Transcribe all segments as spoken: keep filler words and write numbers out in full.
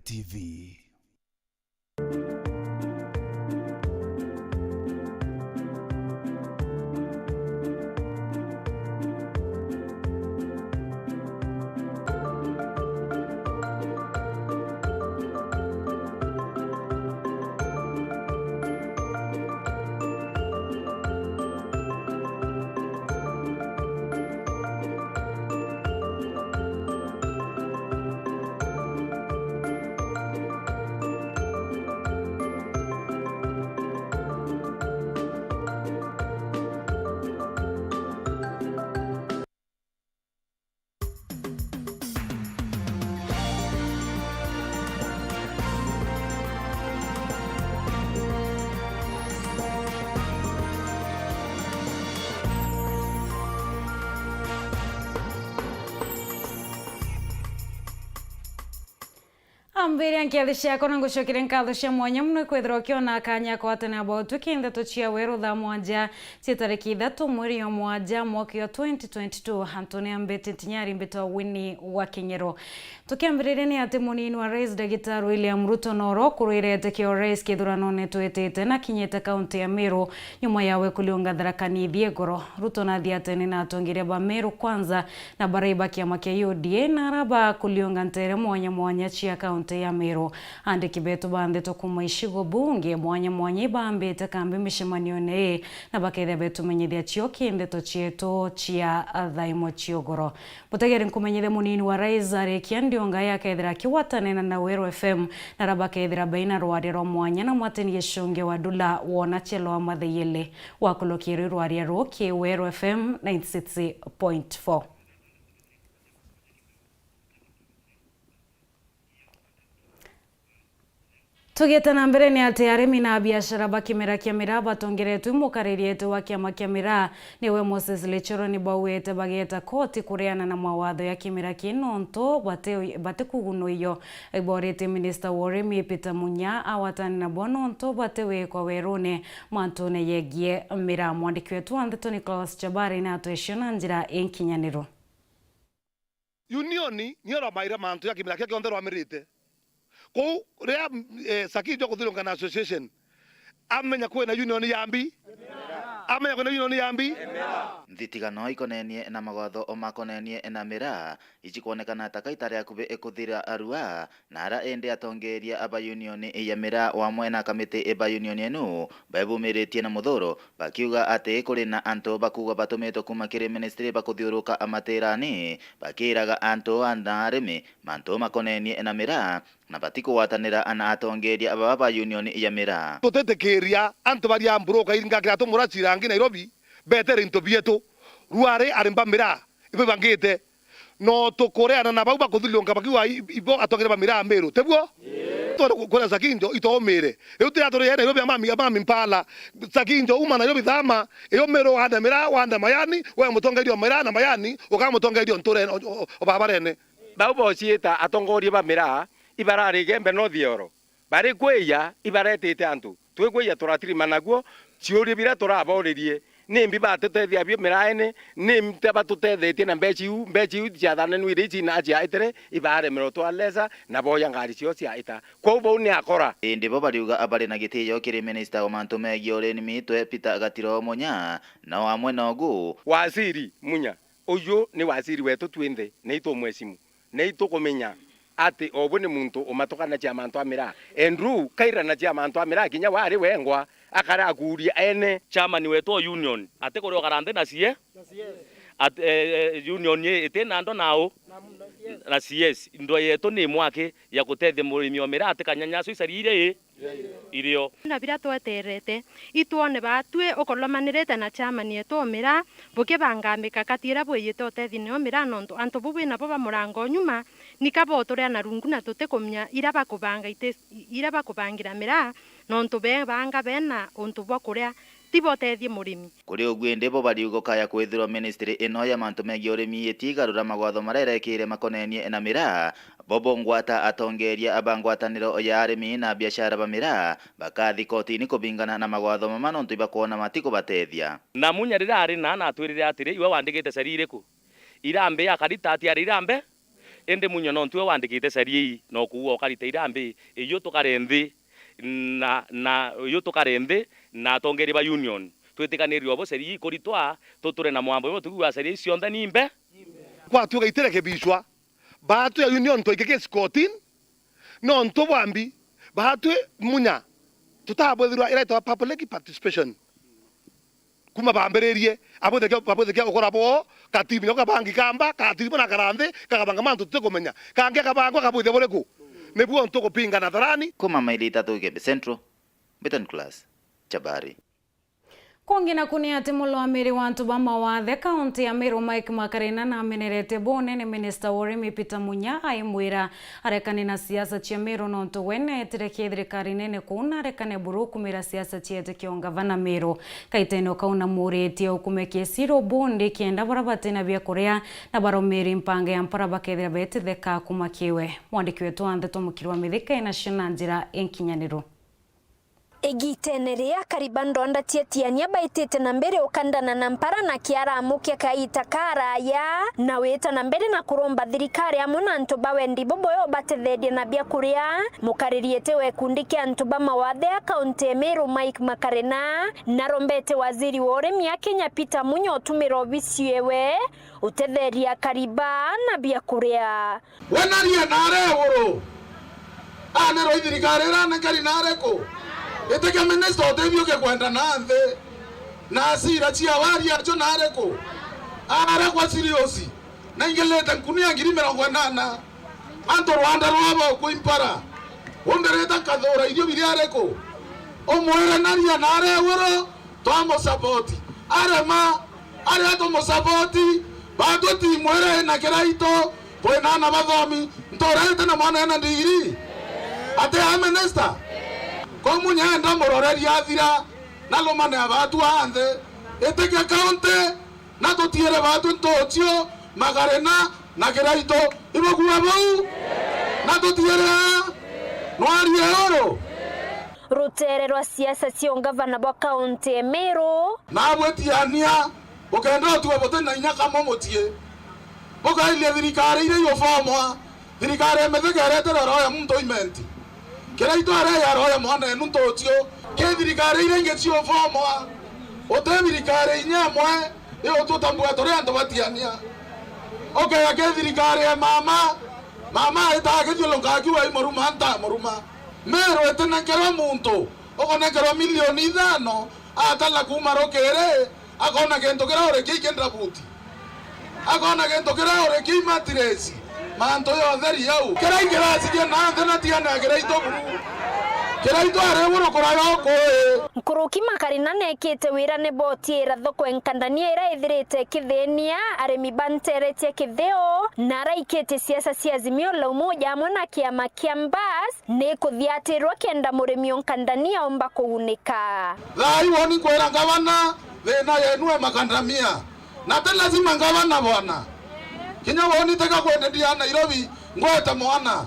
T V. Ambiria nkiathi ciakwa na ngucokeria nkatho cia mwanya mono ikwithirwa ukiona kanya kwatana about kintheto cia weru thaa mwanja cia tariki ithatu mweri wa mwanja mwaka wa twenty twenty-two. Antu ni ambite ntinyari mbitwa Winnie wa Kinyero. Tukiambiriria ni ati munini wa rais Ndagitari William Ruto noro kurwirete kio rais kithuranone twitite na kinyite kaunti ya Meru nyuma yawe kuliunga Tharaka Nithi igoro. Ruto nathiatene na atongeria ba Meru Kwanza na barai ba kiama kia U D A na ara bakuliunga ntere mwanya mwanya cia kaunti ya Meru. Andiki betu ba ndeto kuma icigo bunge mwanya mwanya ibambite kambi micemanione ii na bakethia betumenyithia cio ki ndeto cietu cia thaa imwe cia ugoro. Mutegeri nkumenyithia munini wa rais arikia ndiunga ii akethira akigwatanena na Weru F M na ara bakethira baina rwaria rwa mwanya na mwateni gicungi wa Dula wona chelwa matheyele. Wakulukirwe rwaria ruu ki Weru F M ninety six point four. Tugiite na mbere, ni ati arimi na abiashara ba kimera kia miraa batongeretwe, mukaririete wa kiama kia miraa niwe Moses Lechoro ni bauite bageeta koti kureana na mawatho ya kimera kii nontu bati-, batikugunuio. Iboretie minista wa urimi Peter Munya awatane nabo nontu batiwikwa werune mantune yegie miraa. Mwandiki wetu wa ndeto Nicholas Chabari ni atwecio na njira inkinyaniru. Union niyo rwamaire mantu ja kimera kiria kionthe rwamirite. Kuu riria, eh, Sakijo kuthirunga na association, amenya kwina union ya mbi. Amenya kwina union ya mbi. Nthitagano ikonenie na mawatho makonenie na miraa ichikwonekana ta kaita ria akubi ikuthira arua, na ara indi atongeria ba union ya miraa wamwe na kamiti ba union enu baibumiritie na muthuro, bakiuga ati kuri na antu bakuuga batumitwe kuuma kiri ministry bakuthiuruka matirani, bakiiraga antu na arimi mantu makonenie na miraa, na batikugwatanira na atongeria baba ba union ya miraa. Tutitikiria antu baria mburuka iringakira tumura cirangi Nairobi betere into bietu. Ruari arimi ba miraa ibibangite. No tukureana na bau bakuthilunga bakiuga i-, ibo atongeria ba miraa Meru, tiguo? Ii. Twende ku-, kuria Sakinjo itoumire. Riu tiria turi Nairobi amami, amami Mpala. Sakinjo uma Nairobi thama, iyo Meru wande miraa, wande mayani, we mutongeria o miraa na mayani, ukamutongeria o nturene, o, o, o babarene. Bau bociita atongoria ba miraa ibarari Igembe North Yoro. Bari kwiya ibaretite antu. Twi kwiya turatirimana guo, ciuria biria turabooririe, nimbi batutethia bio miraene, nimbi batutethetie na mbeca iu, mbeca iu ciathanenwire ici na ciaitire, ibaremerwa twalesa, na boya ngari cio ciaita. Kwou bau ni akora. Indi bo bariuga bari na gitiyo kiri minista wa mantu megie urimi twe Peter Gatiro Munya, na o amwe nogu. Waziri Munya, uyu ni waziri wetu twinthe, na itumwesimu. Na itukumenya ati o bu ni muntu umatukanagia mantu a miraa. Andrew kairanagia mantu a miraa kinya wari wengwa, akarakuuria ene. Chairman wetu o union, ati kuri ukara nthi na C S? At-, eh, eh, union ii iti na ndo na u? Na C S. Ndo yetu ni mwaki ya gutethia murimi o miraa ati kanyanyaso icari iria i irio. Na biria tweterete, itwone baatwi ukolomanirite na chairman yetu o miraa, bukibanga mikakati iria bwijite utethine o miraa, nontu antu bu bwinabo ba murango nyuma, nika botureana rungu na tutikumenya iria bakubanga iti-, iria bakubangira miraa, nontu bebanga bena untu bwa kuria, ti botethie murimi. Kuri uguo indi bo bariuga kaya kwithirwa ministry ino ya mantu megie urimi itigarura mawatho maria irekire makonenie na miraa, bo bongwata atongeria ba ngwataniro ya arimi na biashara ba miraa bakathi kotini kubingana na mawatho mama nontu ibakwona matikubatethia. Na Munya riria ari na, na atwirire atiri, iwe wandikite cari iriku? Irambe ya Karita atiari irambe? Indi Munya nontu we wandikite caria ii, no kuuga ukarita irambi, iju tukare nthi na, na, iju tukare nthi na atongeria ba union, twitikanire obo caria ii ikuritwa, tuture na mwambo jumwe, tukiuga caria ii cionthe ni mbe. Kwatuga itire kibicwa, baatwi ya union twaike kesi kotini, nontu bwambi, baatwi Munya tutabwithirwa iraitwa public participation. Kuma bambiririe, abwithikia, abwithikia ukora bwoo, katibu nyo kabangi kamba, katibu na karanthi, kakabanga mantu tutikumenya. Kangi akabangwa kabwithia buriku? Nibuo ntukupinga na tharani. Kuma maili itatu Igembe Central, Beton Class, Chabari. Kungi naku ni ati mulwamiri wa antu ba mawathe kaunti ya Meru Mike Makarina namenerete bunene minista wa urimi Peter Munya aimwira arekane na siasa cia Meru nontu we neetire ki thirikari nene kuu na arekane buru kumira siasa ciete kio ngavana Meru. Kaitene kau namuritie ukume kiesiro bundi kenda bara batina bia kuria na barumiri mpanga ya mpara bakethira betitheka kuma kiwe. Mwandiki wetu wa ndeto Mukiri wa Mithika ena cio na njira inkinyaniru. Igitene riria Kariba Ndonda Tiatiania baitite na mbere ukandana na mpara na kiaramu kia kaita karaya, na wita na mbere na kuromba thirikari amwe na antu ba wendi buboyo batetherie na bia kuria, mukaririete wa gikundi kia antu ba mawathe a kaunti ya Meru Mike Makarena, narombete waziri wa urimi a Kenya Peter Munya utumira obisi yewe utetheria Kariba na bia kuria. We naria naare iguru, anerwa i thirikari iranenkeri naare ku? Itikia minista utethio kia kwenda na nthi, na asira cia wari acio naare ku? Aare kwa siriosi, naingilite nkunia ngiri mirongo inana, antu rwanda rwabo kwi mpara, umbirite nkathura irio biri ari ku? Umwire naria naare iguru, twamusapoti. Arema, aria tumusapoti, batwi timu iria ina Kiraitu, twina ana bathomi, ntura iti na mwana ena ndigiri? Ati a minista? Ko Munya enda muroreria athira, na lumane abatu anthe. Itikia kaunti, na tutiere batwi ntucio, Makarena, na Kiraitu, ibukua bau, na tutiere aa, nwarie uru. Rutere rwa siasa cia ungavana bwa kaunti ya Meru. Nabwe Tiania, bukenda utua buti na inya kamwe mucii, bukairie thirikari iria iufomwa, thirikari ya Mithika iretere roho ya muntu imenti. Kiraitu areya roho ya mwana enu ntucio, ki thirikari iria ingi ciufomwa, uti thirikari inya imwe. Riu tutambua turi antu ba Tiania. Ukeya ki thirikari ya mama, mama aitaa kithiulunka akiuga i muruma, ntamuruma. Meru itinenkerwa muntu, ukonenkerwa milioni ithano, atala kuuma rukiri, akona kintu kiria uri kii kenda buti. Akona kintu kiria uri kii matiresi. Mantu yonthe ri au. Kiria ingirasikia na nthi na Tiania Kiraitu buru. Kiraitu ari iguru kuraya ukui. Nkuruki Makarina nekite wira ni botiira thoko enkandania iria ithirite ikithinia arimi ba ntere cia kitheo, na araikitie siasa cia Azimio la Umoja amwe na kiama kia Mbas ni kuthiatirwa kenda murimi o nkandania omba kugunika. Thaa ii woni nkwira ngavana, thina yenu e makandamia. Na ti lazima ngavana bwana. Kinya woni teka kwenderia Nairobi, ngwete mwana.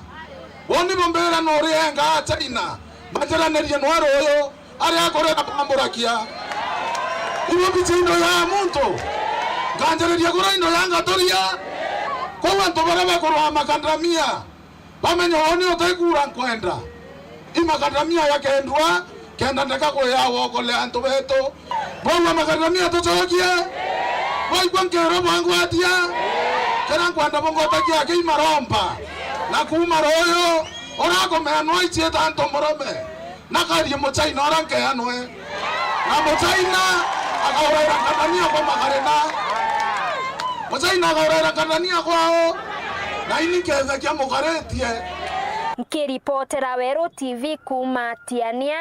Woni bumbira nuri enga China, mbanjaranirie nwaru uyu, aria akurera bamburakia. Ibu mbici indo ya muntu, nganjariria kura indo ya ngaturia. Kwou antu baria bakurwa makandamia, bamenye woni uti kura nkwenda. I makandamia yakendwa, kenda ndeka kuya wokole antu betu. Bwaua makandamia tucokie. Bwaigua nkero bwangwatia. Kira nkwenda bungotakia aki imaromba. Na kuuma ruyu, urakomenwa iciita antu murume. Nakarie Muchaina uria nkeanwe. Na Muchaina akauraira nkandania kwa Makarena. Muchaina akauraira nkandania kwao. Na ini nkethekia mukaritie. Nkiripotera Weru T V kuuma Tiania,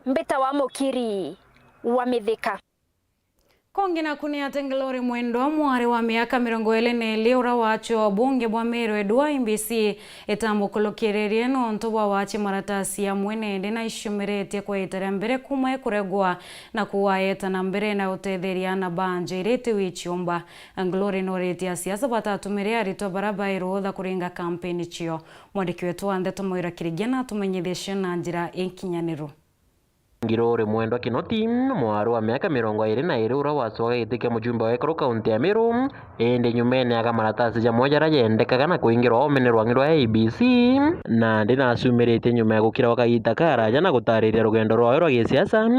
mbita wa Mukiri wa Mithika. Kongi naku ni ati Glory Mwendwa, mwari wa miaka mirongo iri na iri, uria wacua ubunge bwa Meru edwa I B C itamukulukiririe nontu bwa waci maratasi amwe nende na iciumiritie kwa ita ria mbere kuma ikuregwa, na kuwa eta na mbere na utetheria ana ba nja iria itiwi ciumba. Glory noritie asiasa batatumire aritwa bara bai rutha kuringa kampeni cio. Mwandiki wetu wa ndeto Moira Kirigia natumenyithie cio na njira inkinyaniru. Ngirore Mwendwa Kinoti, mwaru wa miaka mirongo iiri na iiri uria wacoka giti kia mujumbe wa ekuru kaunti ya Meru, indi nyumene aga maratasi jamwe jaria jendekaga na kuingirwa omene rwang'i rwa A I B C, na ndinacumiritie nyuma ya gukira gwa kagiita karaja na gutariria rugendo rwawe rwa gisiasa,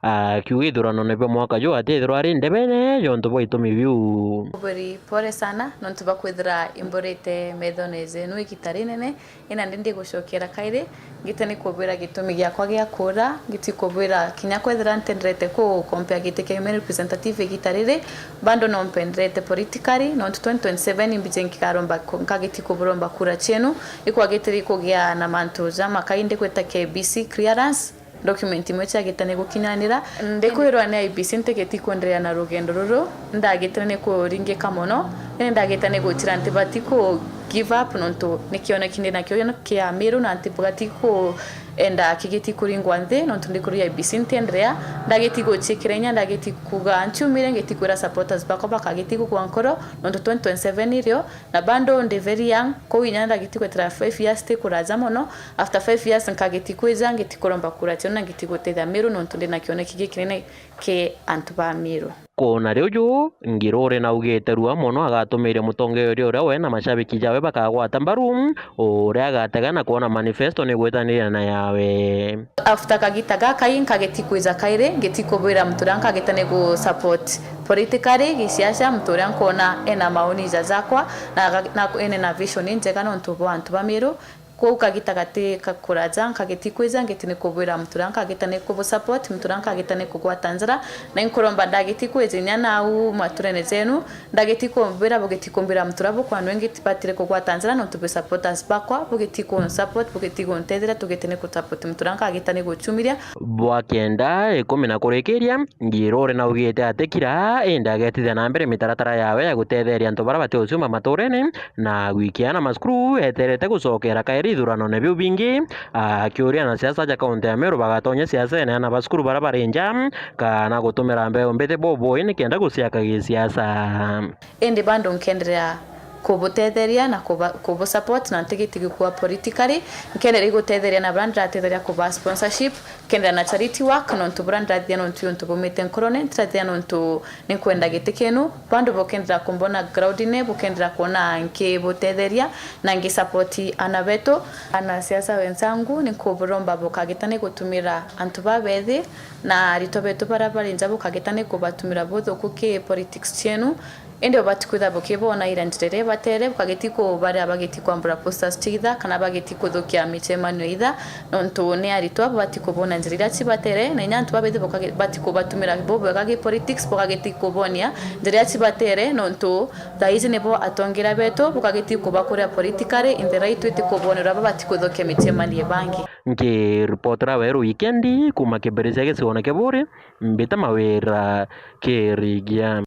akiuga ithurano nibio mwaka juu atithirwa ari ndebene jontu bwa itumi biu. Kubwiri pole sana nontu bwa kwithira imburite methone jenu igita rinene, ina ndi ndigucokera kairi, ngite ni kubwira gitumi giakwa gia kuura, ngiti kubwira kinya kwethira ntenderete ku compare giti kia women representative igita riri, bado no mpenderete politically, nontu twenty twenty-seven mbije nkikaromba ku-, nkagiti kuburomba kura cienu, ikwagitiri kugia na mantu jamakai ndi gwita K B C clearance, document imwe ciagitane gukinyanira. Ndikwirwa ni I B C ntigiti kwenderea na rugendo ruru, ndagitane ni kuringika mono, indi ndagitane gwitira ntibati ku give up, nontu ni kioneki ndi nakio kia Miru, na ntibati ku enda kigiti kuringwa nthi, nontu ndikuria I B C ntienderea. Ndagiti guchikira inya, ndagiti kuga nchumire, ngiti kwira supporters bakwa bakagiti kugwa nkoro, nontu twenty twenty-seven irio, na bado ndi very young, kou inya ndagiti gwetera five years ti kuraja mono. After five years nkagiti kwija, ngiti kuromba kura cienu na ngiti gutethia Miru, nontu ndi na kioneki gikinene ki antu ba Miru. Kwona riu ju, Ngirore naugite rua mono agatumire mutongeria uria we na mashabiki jawe bakagwata mbaru, uria agatega na kwona manifesto ni gwitaniria na yawe. After kagita gakai, nkageti kwija kairi, ngeti kubwira muntu uria nkagita ni gu support politically, gisiasa, muntu uria nkona ena maoni ja jakwa, na aga-, na ene na vision njega nontu bwa antu ba Miru. Kwou kagita gati ka kuraja, nkageti kwija, ngeti ni kubwira muntu uria nkagita ni kubu support, muntu uria nkagita ni kugwata njara, na inkuromba ndageti kwija inya nau maturene jenu, ndageti kumbwira, bugeti kumbwira muntu uria bukwanwe ngeti batire kugwata njara, nontu bwi supporters bakwa, bugeti kun support, bugeti guntetheria, tugeti ni ku support muntu uria nkagita ni guchumiria. Bwa kenda ikumi na kurikiria, Ngirore naugite ati kira indi agetithia na mbere mitaratara yawe ya gutetheria antu baria bati ucumba maturene, na gwikia na macukuru eterete gucokera kairi ithuranone biu bingi, akiuria anasiasa ja kaunti ya Meru bagatonya siasene ana ba cukuru baria bari nja, kana gutumira mbeu mbithi bubui nikenda guciaka gisiasa. Indi bado nkenderea kubutetheria na kuba-, kubu support na ntigitigi kuba politically, nkenderea igutetheria na baria ndiratetheria kuba sponsorship, nkenderea na charity work, nontu buria ndirathithia nontu i untu bumite nkorone, ntirathithia nontu ninkwenda giti kienu, bandu bukendera kumbona groundine, bukendera kwona nkibutetheria na ngi support ana betu. Anasiasa wenzangu, ninkuburomba bukagita ni gutumira antu babethi na aritwa betu baria bari nja, bukagita ni kubatumira buthuku ki politics cienu, indi bubati kwithira bukibona ira njira iria ibatere, bukagiti kubaria bagiti kwambura posters cia itha kana bagiti kuthukia micemanio itha, nontu ni aritwa babati kubona njira iria cibatere, na inya antu babethi bukagi-, bati kubatumira bubwega gi politics, bukagiti kubonia njira iria cibatere, nontu thaa iji nibo atongeria betu, bukagiti kubakuria politically in the right way, ti kubonera babati kuthukia micemanio bangi. Nkiripotera Weru Wikendi kuma Kibiricia gicigoone kia Buuri, mbita Mawira Kirigia.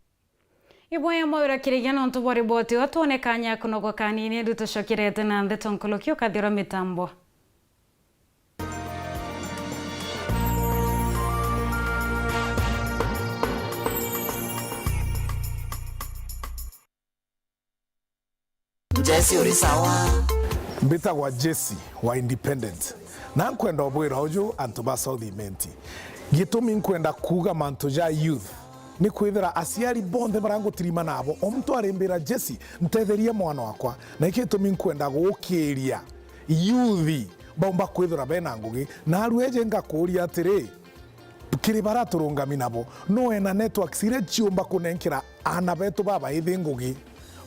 Iboya Mawira Kirigia nontu bwa riboti iyo, twone kanya kunogoka kanini, ndu tucokerete na ndeto nkuluki ukathirwa mitambo. Jesse uri sawa. Mbitagwa Jesse wa Independent. Na nkwenda ubwira uju antu ba South Imenti. Gitumi nkwenda kuuga mantu ja youth, ni kwithira aciari bonthe baria ngutirima nabo, o muntu arimbira, "Jesse, ntetheria mwana wakwa." Na iki gitumi nkwenda gukiria youth baumba kwithira bena ngugi. Na aru eje ngakuria atiri, kiri baria turungami nabo, no wena networks iria ciumba kunenkera aana betu babaithi ngugi?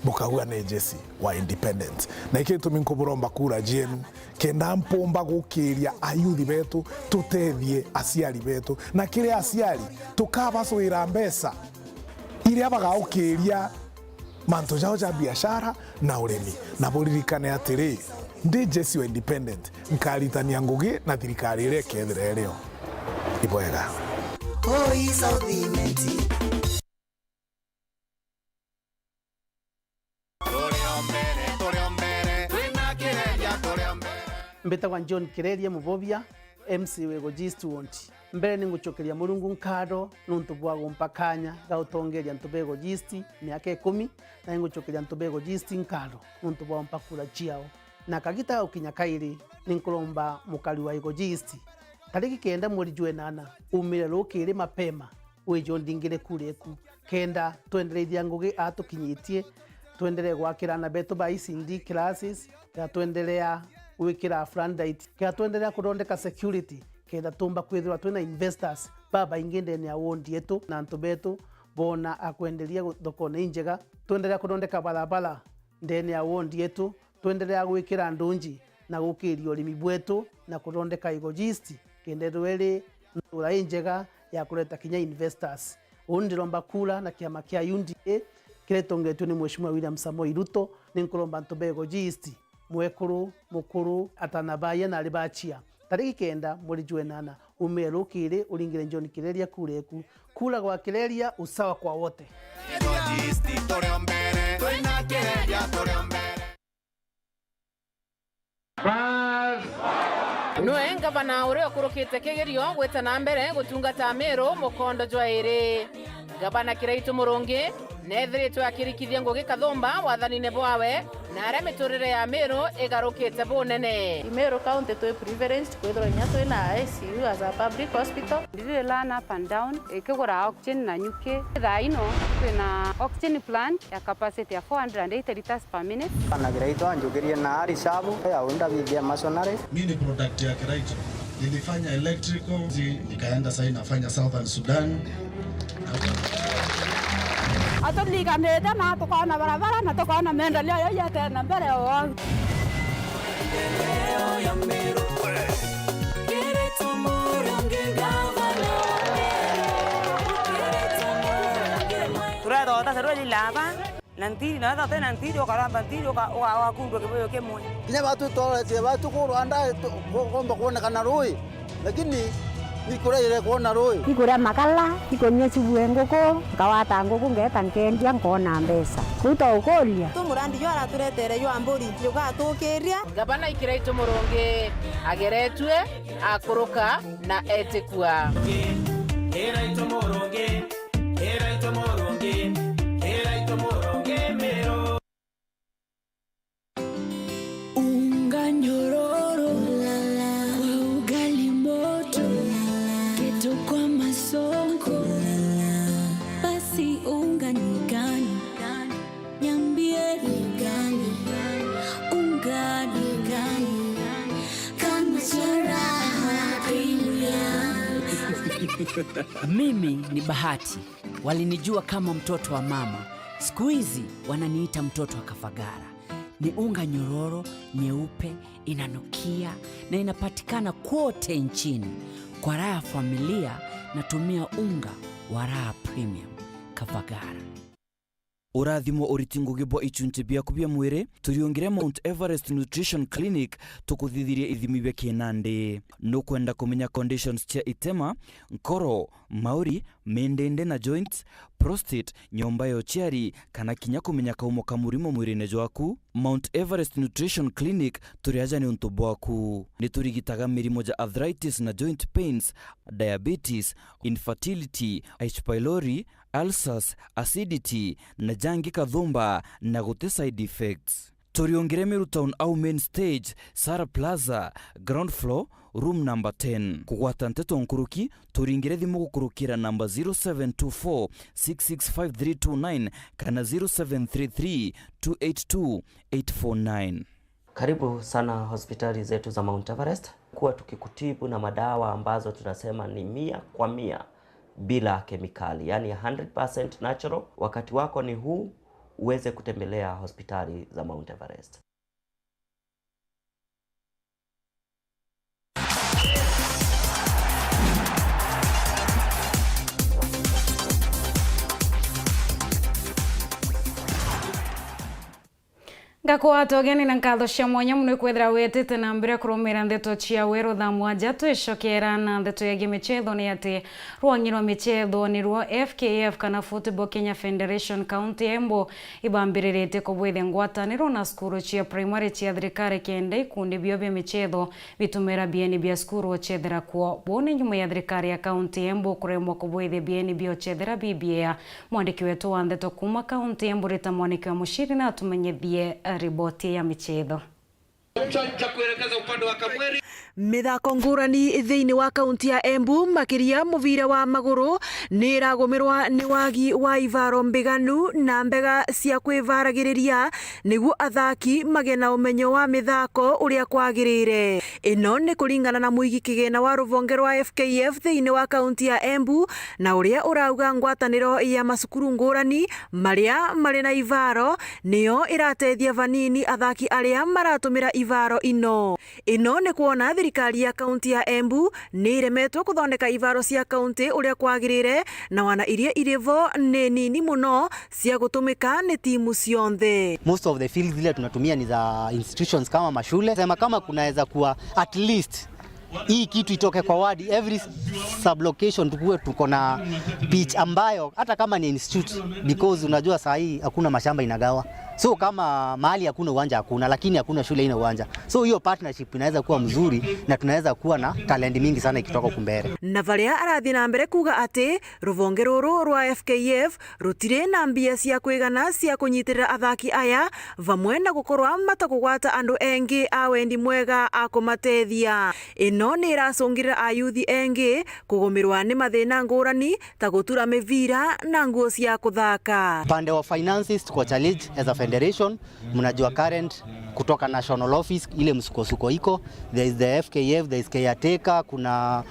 Bukauga ni Jesse wa Independent. Na iki gitumi nkuburomba kura cienu, kenda mpumba gukiria ayuthi betu, tutethie aciari betu. Na kiri aciari, tukabacwira mbeca iria bagaukiria mantu jao ja biashara na urimi. Na buririkane atiri, ndi Jesse wa Independent, nkaritania ngugi na thirikari iria ikethira irio. Ibwega. Oi South Imenti. Turi o mbere, turi o mbere, twina Kireria, turi o mbere. Mbitagwa John Kireria Mubobia, M C wa Igoji East Ward. Mbere ni ngucokeria Murungu nkatho nuntu bwa gumpa kanya ga utongeria antu ba Igoji East miaka ikumi, na ingucokeria antu ba Igoji East nkatho nuntu bwa gumpa kura ciao. Na kagita ga gukinya kairi, ni nkuromba mukari wa Igoji East, Tariki kenda mweri jwa enana, umire rukiri mapema, wije undingire kura eku. Kenda twendereithia ngugi aa tukinyitie, twenderee gwakira aana betu ba E C D classes, kenda twenderea gwikira floodlight, kenda twenderea kuthondeka security, kenda tumba kwithirwa twina investors babaingi ndene ya ward yetu, na antu betu boona akwenderia gu-, thokone injega, twenderea kuthondeka barabara ndene ya ward yetu, twenderea gwikira ndunji na gukiria urimi bwetu na kuthondeka Igoji East, kenda ithirwa iri ntura injega ya kureta kinya investors. Uu ndiromba kura na kiama kia U D A kiria gitongetue ni Mheshimiwa William Samoei Ruto, ni nkuromba antu ba Igoji East, mwekuru, mukuru, atana baye na ari bachia. Tariki kenda mweri jwa enana, umire rukiri uringire John Kireria kura eku. Kura gwa Kireria, usawa kwa wote. Bas. Nwe ngavana uria ukurukite kigerio gwita na mbere gutungata Amiru mukondo jwa iri. Ngavana Kiraitu Murungi neethiritwe akirikithia ngugi kathumba wathanine bwawe, na aria miturire ya Amiru igarukite bunene. Amiru County twi privileged kwithirwa inya twina I C U as a public hospital. Ndiri learn up and down, ikigura oxygen na nyuki. Thaa ino twina oxygen plant ya capacity ya four hundred and eighty liters per minute. Na Kiraitu anjukirie na ari shabu ya unda bithia masonary. Mi ni product ya Kiraitu. Nilifanya electrical, zi-, nikaenda sasa nafanya Southern Sudan. Aturiganite na tukona barabara na tukona maendeleo yau yatena mbere o. Turethota serwe lilaba. Na ntiri, na wethira uti na ntiri, ukaramba ntiri, uka-, uka-, ugakundua kibuyu kimwe. Kinya batu tworetie batu ku Rwanda, tu-, ku-, kumba kwonekana rui, lakini ikuraire kwona rui. Ikuria makara, ikunyua cubu e nguku, nkawata nguku, ngeeta nkendia, nkona mbeca. Kuu twa ukuria. Tu murandi jwa araturetere jwa mburi, jugatukiria. Ngavana Kiraitu Murungi ageretue, akuruka na etikua. Kiraitu Murungi. Unga nyororo kwa ugali moto, keto kwa masonko, basi unga ni gani? Niambie ni gani? Unga ni gani? Kama cha Raha Premium. Mimi ni Bahati. Walinijua kama mtoto wa mama. Siku hizi wananiita mtoto wa Kafagara. Ni unga nyororo, nyeupe, inanukia na inapatikana kwote nchini. Kwa raha ya familia, natumia unga wa Raha Premium. Kafagara. Urathimo uriti ngugi bwa ichunchi biaku bia mwiri, turiungire Mount Everest Nutrition Clinic, tukuthithirie ithimi bia kinandi. Nukwenda kumenya conditions cia itema, nkoro, mauri, mindindi na joints, prostate, nyomba ya uciari, kana kinya kumenya kaumo ka murimo mwirine jwaku? Mount Everest Nutrition Clinic turi aja ni untu bwaku. Ni turigitaga mirimo ja arthritis na joint pains, diabetes, infertility, H. pylori, ulcers, acidity, na jangi kathumba na guti side effects. Turiungire Meru Town au main stage, Sara Plaza, ground floor, room number ten. Kugwata nteto nkuruki, turingire thimu gukurukira namba zero seven two four, six six five three two nine kana zero seven three three, two eight two, eight four nine. Karibu sana hospitali zetu za Mount Everest. Kuwa tukikutibu na madawa ambazo tunasema ni mia kwa mia bila kemikali, yani hundred percent natural. Wakati wako ni huu uweze kutembelea hospitali za Mount Everest. Ngakwata ugeni na nkatho cia mwanya mono ikwethira wetete na mbere kurumira ndeto cia weru thaa mwanja. Twicokera na ndeto yegie michetho ni ati rwang'i rwa michetho niruo F K F kana Football Kenya Federation County Embu ibambiriritie kubwithia ngwataniro na cukuru cia primary cia thirikari kenda ikundi bio bia michetho bitumira bieni bia cukuru uchethera kuo. Buu ni nyuma ya thirikari ya kaunti Embu kuremwa kubwithia bieni bia uchethera bibiea. Mwandiki wetu wa ndeto kuuma kaunti Embu Rita Mwaniki wa Muchiri natumenyithie riboti ya michetho. Cha kuelekeza upande wa Kamweri. Mithako ngurani thiini wa kaunti ya Embu, makiria mubira wa maguru, ni iragumirwa ni wagi wa ivaro mbiganu na mbega cia kwivaragiria, niguo athaki magie na umenyo wa mithako uria kwagirire. Ino ni kuringana na muigi kigena wa ruvonge rwa F K F thiini wa kaunti ya Embu, na uria urauga ngwataniro ya macukuru ngurani maria mari na ivaro niyo iratethia vanini athaki aria maratumira ivaro ino. Ino ni kwona thirikari ya kaunti ya Embu ni iremetwe kuthondeka ivaro cia kaunti uria kwagirire, na wana iria iri vo ni nini muno cia gutumika ni timu cionthe. Most of the fields zile tunatumia ni za institutions kama mashule. Sema kama kunaweza kuwa at least hii kitu itoke kwa ward, every sub-location tukuwe tuko na pitch ambayo hata kama ni institute, because unajua saa hii hakuna mashamba inagawa. So kama mahali hakuna uwanja hakuna, lakini hakuna shule ina uwanja. So hiyo partnership inaweza kuwa mzuri na tunaweza kuwa na talent mingi sana ikitoka huku mbele. Na varia arathi na mbere kuuga ati ruvonge ruru rwa F K F rutiri na mbia cia kwigana cia kunyitirira athaki aya, vamwe na gukorwa matakugwata andu engi a wendi mwega a kumatethia. Ino ni iracungirira ayuthi engi kugumirwa ni mathina ngurani ta gutura mivira na nguo cia kuthaka. Upande wa finances tuko challenge as a federation, mnajua current kutoka national office, ile msukosuko iko, there is the F K F, there is caretaker, kuna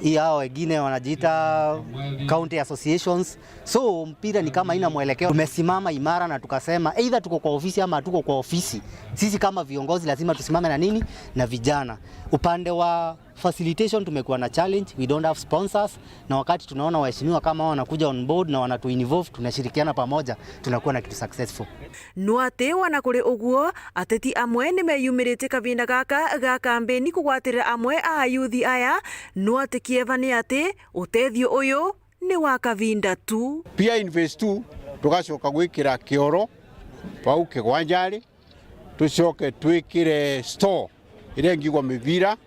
hii hao wengine wanajiita county associations. So mpira ni kama haina mwelekeo. Tumesimama imara na tukasema either tuko kwa ofisi ama hatuko kwa ofisi, sisi kama viongozi lazima tusimame na nini? Na vijana. Upande wa facilitation tumekuwa na challenge, we don't have sponsors, na wakati tunaona waheshimiwa kama hao wanakuja on board na wanatu involve, tunashirikiana pamoja, tunakuwa na kitu successful. No ati wana kuri uguo, ateti amwe ni meyumiritie kavinda gaka ga kambeni kugwatirira amwe a ayuthi aya, no ati kieva ni ati utethio uyu ni wa kavinda tu. Pia in phase two, tugacoka gwikira kioro vau Kigwanjari, tucoke twikire store iria ingigwa mivira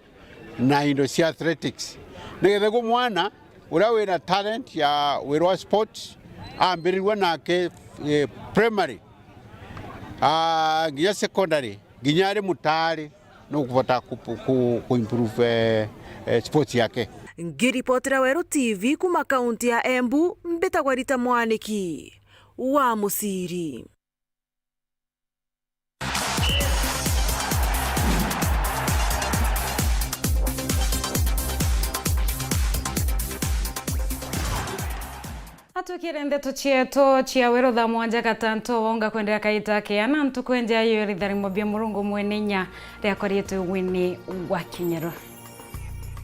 na indo cia athletics, nigetha guo mwana uria wina talent ya wira wa sports ambirirua nake, eh, primary, ah, nginya secondary, nginya ari mutaari, nukubota ku, ku, ku improve, eh, eh, sports yake. Ngiripotera Weru T V kuma kaunti ya Embu, mbitagwa Rita Mwaniki wa Muciri. Atwikire ndeto cietu cia Weru thaa mwanja gatantu, wonga kwendera kaita keana ntuku enja yo ritharimo bia Murungu mwene inya riakwa rietwe Winnie wa Kinyerwa.